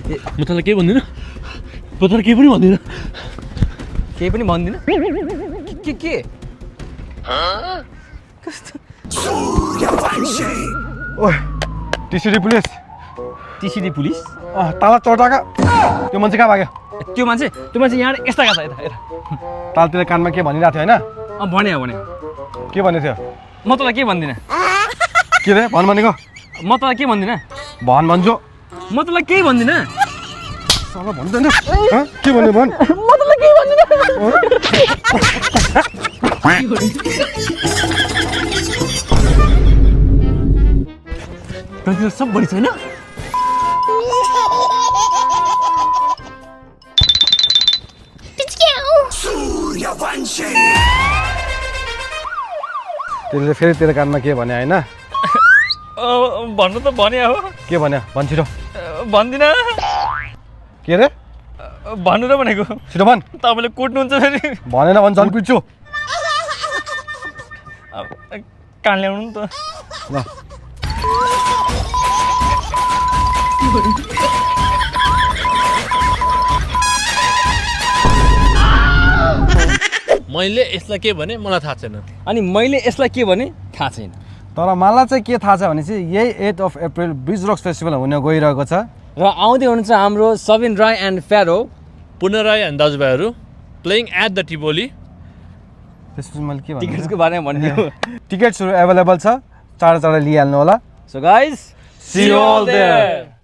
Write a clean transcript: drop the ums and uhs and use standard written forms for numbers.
म तँलाई केही भन्दिनँ म तँलाई केही पनि भन्दिनँ केही पनि भन्दिनँ के कस्तो ओए टिसिडी पुलिस टिसिडी पुलिस ताला चौटाका त्यो मान्छे कहाँ भाग्यो त्यो मान्छे यहाँ यस्ता गएको छ यता तालतिर कानमा के भनिरहेको थियो होइन भने के भनेको थियो म तँलाई के भन्दिनँ के रे भन भनेको म तँलाई के भन्दिनँ भन भन्छु म तँलाई केही भन्दिनँ साला भन्दैन के भन्यो भन म तँलाई केही भन्दिनँ सब बढी छैन त्यसले फेरि तेरो कानमा के भन्यो होइन भन्नु त भने हो के भन्यो भन छिटो भन्दिनँ के रे भन्नु र भनेको छिटो भन तपाईँले कुट्नुहुन्छ फेरि भनेन भने झन् पिट्छु कान ल्याउनु नि त ल मैले यसलाई के भने मलाई थाहा छैन अनि मैले यसलाई के भने थाहा छैन तर मलाई चाहिँ के थाहा छ भने चाहिँ यही 8 अफ अप्रिल ब्रिज रक्स फेस्टिभल हुन गइरहेको छ र आउँदै हुनुहुन्छ हाम्रो सबिन राई एन्ड फ्यारो पुनः राई अनि दाजुभाइहरू प्लेइङ एट द टिबोली त्यसपछि मैले के भन्नु टिकट्सको बारेमा भनिदियो टिकट्सहरू एभाइलेबल छ चाँडो लिइहाल्नु होला so guys See you all there.